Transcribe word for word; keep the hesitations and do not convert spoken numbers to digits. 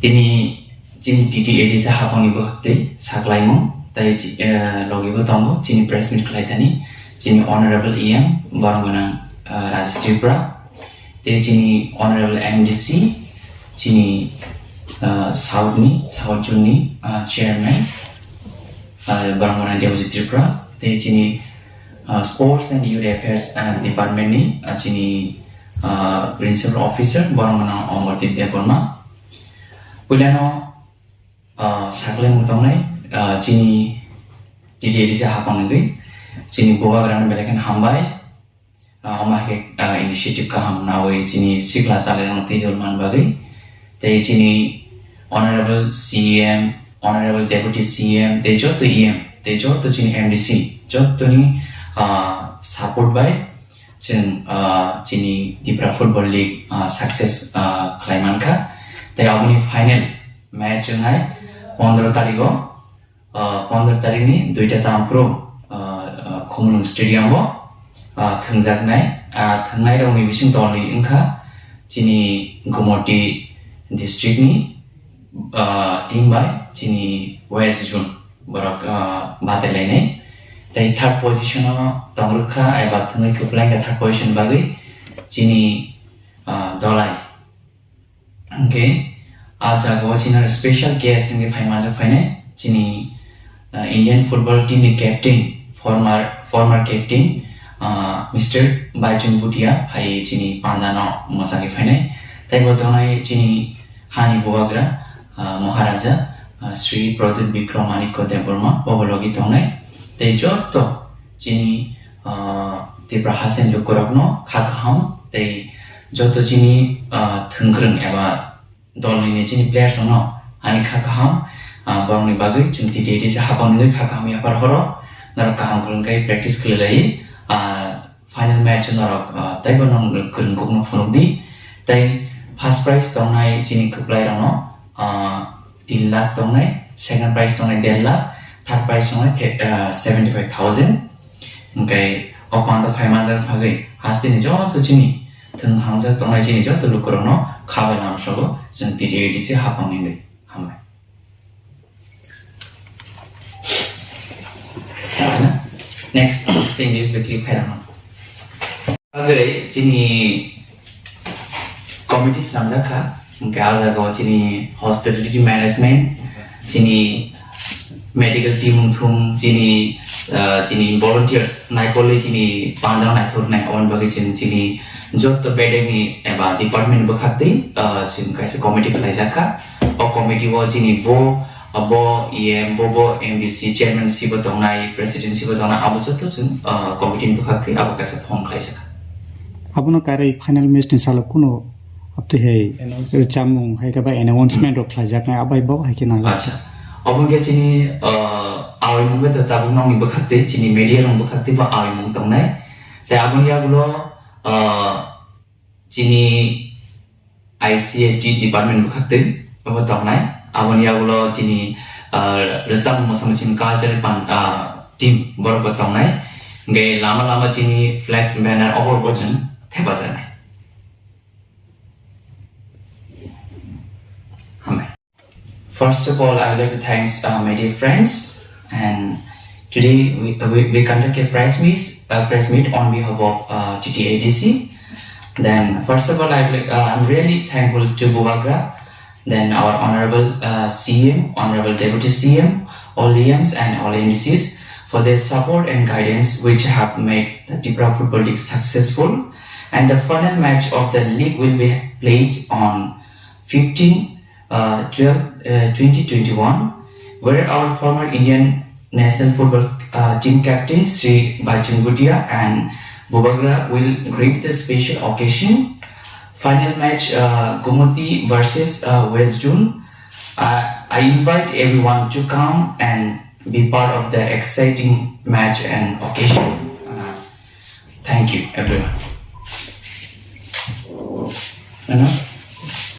Tini chini T T A D C hapangni bwkhak tei saklaimung tei chi-, eh, logi bo tongo chini press meet khlai thani chini Honorable E M borok gwnang, eh, Rajesh Tripura tei chini Honorable M D C chini, eh, South ni, South Zone ni, eh, Chairman, eh, borok gwnang Debojit Tripura tei chini, eh, Sports and Youth Affairs, eh, Department ni, eh, chini, eh, Principal Officer borok gwnang Omordeep Debbarma. Puilano, ah, saklaimung tongnai, ah, chini T T A D C hapang wngwi chini bubagrano belai kheno hambai. Ah, omo hai khe, ah, initiative kaham nawi chini sikla chalairokno twi dol man bagwi. Tei chini Honorable C M, Honorable Deputy C M, tei joto E M, tei joto chini M D C, jotoni, ah, support bai chwng, ah, chini Tipra Football League, ah, success, ah, khlai mankha. Tei aboni final match wngnai pondro tarigo, ah, pondro tarikni duita tamphuru, ah, ah, Khumulwng Stadium o, ah, thwngjaknai. Ah, thwngnairokni bising tongwi wngkha chini Gumoti district ni, ah, team bai chini West Zone borok, ah, batailainai. Tei third position o tongrwkha eba thwngwi kwplai wngkha third position bagwi chini, ah, Dolai. Hwnkhe ah jagao chini special guest wngwi phai manjak phainai chini, ah, Indian football team ni captain, former, former captain, ah, Mister Baichung Bhutia phai chini pandano mwchangwi phainai. Tei bo tongnai chini hani bubagra, ah, Maharaja, ah, Sri Pradyut Bikram Manikya Debbarma, bobo logi tongnai. Tei joto chini, ah, Tipra hasteni lukurokno kha kaham tei joto chini, ah, thwngkwrwng eba dolni ni chini players rokno ani kha kaham, ah, borokni bagwi chwng T T A D C hapang wngwi kha kaham yaphar horo norok kaham kwrwng khe practice khlai lai, ah, final match norok, ah, teibo nong kwrwng kokno phunuk di. Tei first prize tongnai chini kwplai rokno, ah, tin lakh tongnai, second prize tongnai der lakh, third prize tongnai the-, ah, seventy five thousand. Hwnkhe o panda phai manjak bagwi hasteni joto chini thwng hamjak tongnai chini joto lukurokno kha bai lama sogo chwng T T A D C hapang wngwi. Hambai. Next, se English bai click khai rwno. Agwi chini committee swnamjak kha, hwnkhe ah jagao chini hospitality management, chini medical team wngthung, chini, ah, chini volunteers naikolwi chini pandao naithoknai, aboni bagwi chini, chini joto bedekni eba department bwkhaktwi, ah, chini kaisa committee khlaijak kha. O committee o chini bo, bo E M, bo, bo M D C chairman si bo tongnai, president si bo tongnai, abo joto chwng, ah, committee ni bwkhak khe abo kaisa form khlaijak. Abono karwi final match ni salo kuno abtwi hai chamung hai khe ba announcement rok khlaijak nai, abai bo hai khe nangjak. Acha. Obo khe chini, ah, awimung bai tabuk nokni bwkhak twi chini media rok bwkhak twi bo awimung tongnai. Tei aboni yagulo, ah, chini I C A T department bwkhaktwi obo tongnai. Aboni yagulo chini, ah, rwchapmung mosamung chini cultural pan-, ah, team borok bo tongnai. Hwnkhe lama lama chini flex banner obo bo chwng thepajaknai. Hambai. First of all, I would like to thanks, uh, my dear friends. And today we, we, we conduct a press meet, a press meet on behalf of, uh, T T A D C. Then first of all, I would like, uh, I'm really thankful to Bubagra, then our honorable, uh, C M, honorable deputy C M, all E Ms and all M D Cs for their support and guidance which have made the Tipra Football League successful. And the final match of the league will be played on fifteen, uh, twelve, uh, twenty twenty-one, where our former Indian national football, uh, team captain Sri Baichung Bhutia and Bubagra will grace the special occasion. Final match, uh, Gumoti versus, uh, West Zone. Uh, I invite everyone to come and be part of the exciting match and occasion. Uh, thank you, everyone. Ano?